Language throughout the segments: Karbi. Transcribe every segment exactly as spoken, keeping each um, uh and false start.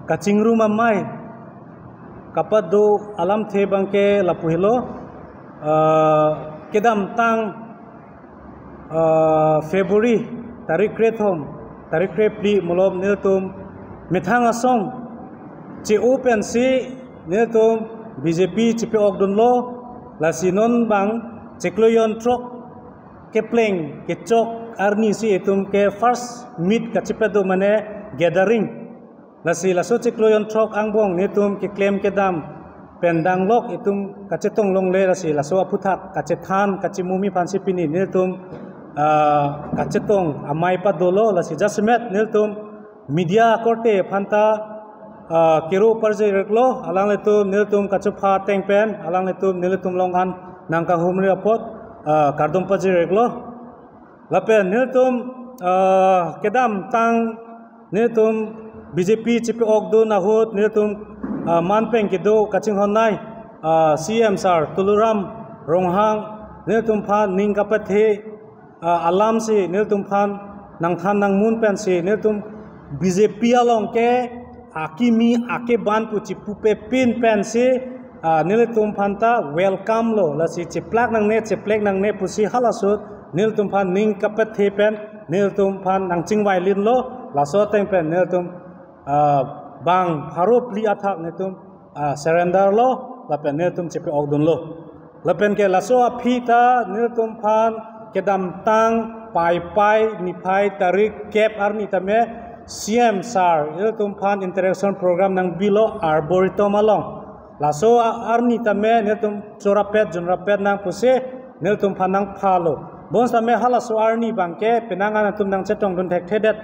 Kachingrum amei kapado alamthe abangke lapu helo, ah, kedamtang, ah, February tarik krethom, tarik krephli malom nelitum methang asong che-o pensi nelitum B J P chepe-okdunlo, lasi non abang chiklo jonthrok kepleng kechok arni si itum ke first meet kachepado mane gathering. Lasi laso chiklo jonthrok angbong nelitum keklem kedam pen danglok itum kachetong longle, lasi laso aphuthak kachethan kachemumi aphansi pini nelitum, ah, kachetong amei padolo, lasi jasemet nelitum media korte aphanta, ah, kero parjiriklo, alanglitum nelitum kachopha ateng pen, alanglitum nelitum along an nangkahumri apot, ah, kardom pajiriklo. Lapen nelitum, ah, kedamtang nelitum B J P chepe-okdun ahut nelitum, ah, man pen kedo kachinghon nei, ah, C M sir Tuliram Ronghang nelitum aphan ning kapathe, ah, alamsi nelitum aphan nangthan nangmun pensi nelitum B J P along ke akimi akeban pu chipupepin pensi, ah, nelitum aphanta welcome lo, lasi cheplak nangne cheplek nangne pusi halaso nelitum aphan ning kapathe pen nelitum aphan nangchingvailinlo, laso ateng pen nelitum, ah, bang pharo phli athak nelitum, ah, surrender lo, lapen nelitum chepe-okdunlo. Lapen ke laso aphi ta nelitum aphan kedamtang Paipai niphai tarik kep arni tame C M sir nelitum aphan interaction program nangbilo Arboretum along. Laso a-, arni tame nelitum chorapet junrapet nang pusi nelitum aphan nangphalo. Bonsitame halaso arni abangke penang an atum nangchetongdun thekthedet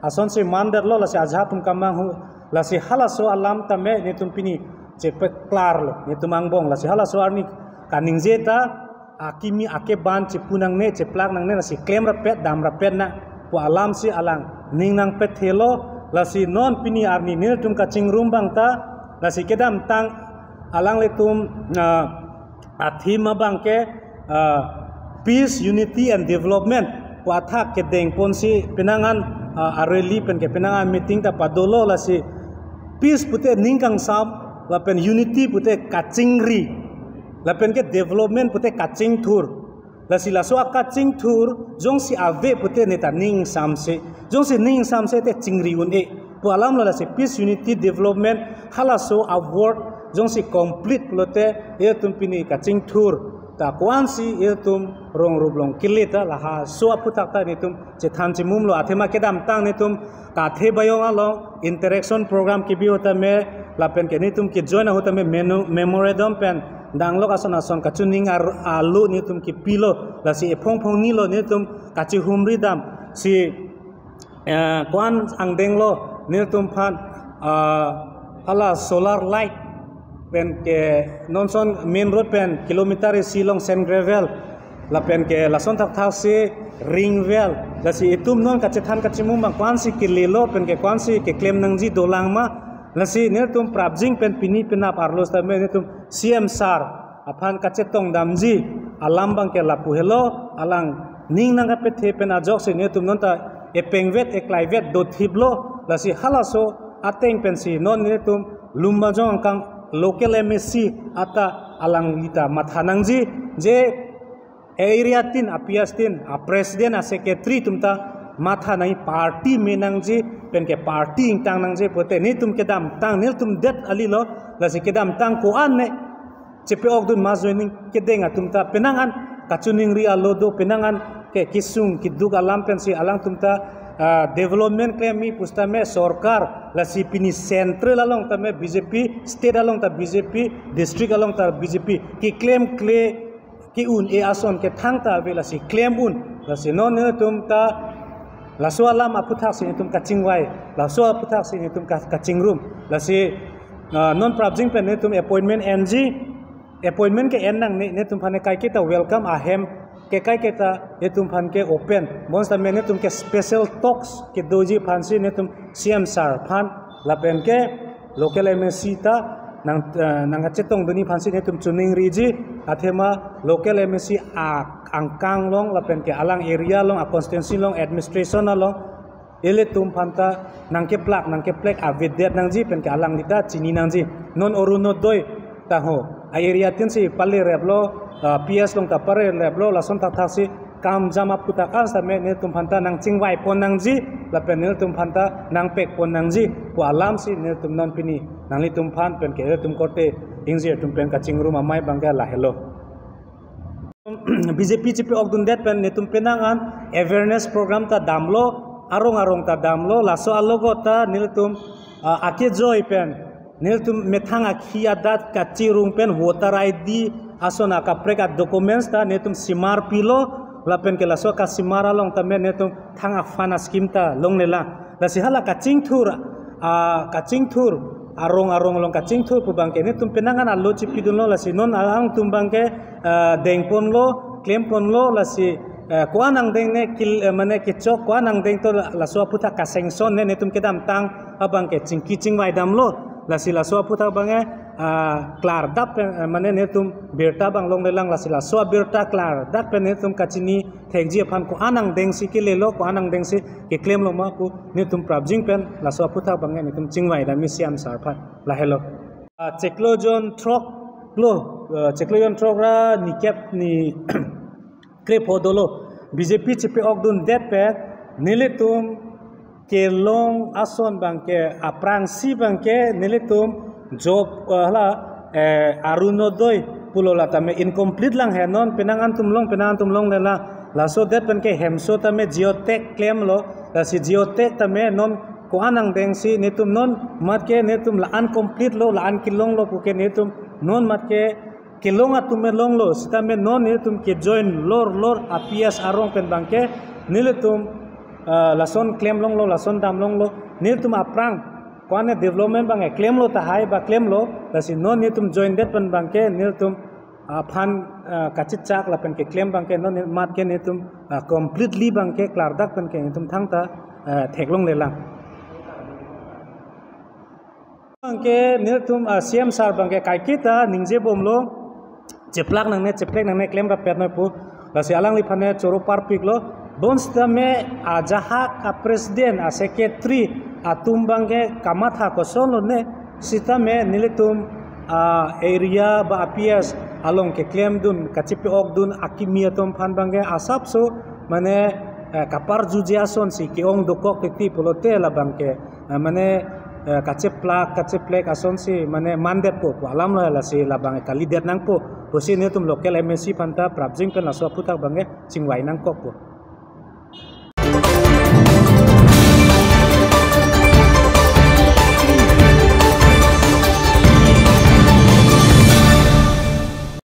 asonsi mandetlo, lasi ajahak atum kamanghu, lasi halaso alam tame nelitum pini chepeklarlo nelitum angbong, lasi halaso arni kaningje ta akimi akeban chipu nangne cheplak nangne, lasi klemrapet damrapet nang pu alamsi alang ning nangpathelo, lasi non pini arni nelitum kachingrum abang ta, lasi kedamtang alanglitum, ah, a-theme abangke, ah, Peace, Unity and Development pu athak kedengponsi penang an, ah, a-rally pen ke penang an meeting ta padolo, lasi peace pute ning kangsam, lapen unity pute kachingri, lapen ke development pute kachingthur. Lasi laso akachingthur jongsi ave pute neta ning samse, jongsi ning samse te chingri un-e pu alamlo, lasi peace, unity, development halaso a-word jongsi complete pulote ilitum pini kachingthur ta ko-ansi ilitum rong rup along kele ta, laso aphuthak ta nelitum chethan chemumlo. Athema kedamtang nelitum Kathe Bayong along interaction program kebi ahut tame lapen ke nelitum kejoin ahut tame menu-, memorandum pen danglok ason ason kachining ar-, alo nelitum kepilo, lasi ephong phongnilo nelitum kachihumri dam si, eh, ko-an angdenglo nelitum aphan, ah, hala solar light pen ke nonson main road pen kilometer isi along sand gravel, lapen ke lason thakthak si ring well, lasi itum non kachethan kachemum abang ko-ansi kelelo pen ke ko-ansi keklem nangji dolang ma, lasi nelitum prapjin pen pini penap arlo sitame nelitum C M sir aphan kachetong damji alam abangke lapu helo, alang ning nangkapethe pen ajoksi nelitum nonta epengvet eklaivet dothiplo, lasi halaso ateng pensi non nelitum Lumbajong angkang local M A C ata alangli ta matha nangji, je a-area tin, a-P S tin, a-president, a-secretary atum ta matha nangji, party me nangji pen ke party ingtang nangji pute nelitum kedamtang nelitum det alilo, lasi kedamtang ko-an ne chepe-okdun mass joining kedeng atum ta penang an kachiningri alo do, penang an ke kesung keduk alam pensi alangtum ta, ah, development klemji pusitame sorkar, lasi pini central along tame B J P, state along ta B J P, district along ta B J P, keklem kle ke-un-e ason ke thangta ave, lasi klem un, lasi non nelitum ta laso alam aphuthak si nelitum kachingvai, laso aphuthak si nelitum ka-, kachingrum, lasi, ah, non prapjin pen nelitum appointment enji, appointment ke en nangne, nelitum aphan ke kaiketa welcome, ahem ke kaiketa nelitum aphan ke open. Bonsitame nelitum ke special talks kedoji aphansi nelitum C M sir aphan lapen ke local M A C ta nang, eh, nangkachetongdunji aphansi nelitum chiningriji, athema local M A C a-, angkang along lapen ke alang area along, a-constituency along, administration along Nelitum aphanta nangkeplak nangkeplek avedet nangji pen ke alangli ta chini nangji. Non Orunodoi ta ho a-area tin si pale rep lo, ah, P S along ta pale rep lo, lason thakthak si kam jam aphuthak an sitame nelitum aphanta nangchingvai pon nangji, lapen nelitum aphanta nangpek pon nangji pu alam si nelitum non pini nanglitum aphan pen ke nelitum korte ingjir atum pen kachingrum amei abang ke lahelo. B J P chipe-okdundet pen nelitum penang an awareness program ta damlo, arong arong ta damlo, laso alogot ta nelitum, ah, akejoi pen nelitum methang akhi adat kachirung pen voter I D ason akaprek a-documents ta nelitum simar pilo, lapen ke laso kasimar along tame nelitum thang a-fund a-scheme ta longlelang. Lasi hala kachingthur, ah, kachingthur, arong arong along kachingthur pu abang ke nelitum penang an alo chipidunlo, lasi non alangtum abang ke, ah, dengponlo, klemponlo, lasi, eh, ko-an angdeng ne kil, eh, mane kechok, ko-an angdeng to la-, laso aphuthak ka-sanction ne nelitum kedamtang abang ke chingki chingvai damlo, lasi laso aphuthak abang ke, ah, klardak pen, eh, mane nelitum birta abang longlelang, lasi laso abirta klardak pen nelitum kachini thekji aphan ko-an angdeng si kelelo, ko-an angdeng si keklemlo ma pu nelitum prapjin pen laso aphuthak abang ke nelitum chingvai dam isi ansar aphan lahelo. Ah, chiklo jon throk lo, ah, chiklo jon throk ra nikep ni krepho dolo. B J P chipe-okdundet pen nelitum kelong ason abang ke aphrangsi abang ke nelitum job, eh, hala, eh, Orunodoi pulo la tame incomplete lang he. Non penang antum long, penang antum longlelang. Laso det pen ke hemso tame geotag klemlo, lasi geotag tame non ko-an angdeng si nelitum non mat ke nelitum la-an complete lo, la-an kelonglo pu ke nelitum non mat ke kelong atum me longlo, sitame non nelitum ke-join lor lor a-P S arong pen abang ke nelitum, ah, lason klem longlo, lason dam longlo, nelitum aphrang ko-an development abang ke klemlo tahai ba klemlo, lasi non nelitum join det pen abang ke nelitum aphan, ah, kachechak lapen keklem abang ke non mat ke nelitum, ah, completely abang ke klardak pen ke nelitum thangta, ah, theklonglelang. Abang ke nelitum, ah, C M sir abang ke kaiketa ningjebomlo, cheplak nangne, cheplek nangne, klem rapet noi pu. Lasi alangliphan ne choro parpiklo. Bonsitame ajahak a-president, a-secretary atum abang ke kamatha kosonlo ne, sitame nelitum, ah, area ba a-P S along keklemdun, kachipe-okdun akimi atum aphan abang ke asapso mane, eh, kaparjuji ason si ke-ong dokok titi pulote labang ke, eh, mane, eh, kacheplak kacheplek ason si mane mandetpo pu alam lo, lasi labang ke kalidet nangpo pusi nelitum local M A C aphanta prapjin pen laso aphuthak abang ke chingvai nangkokpo.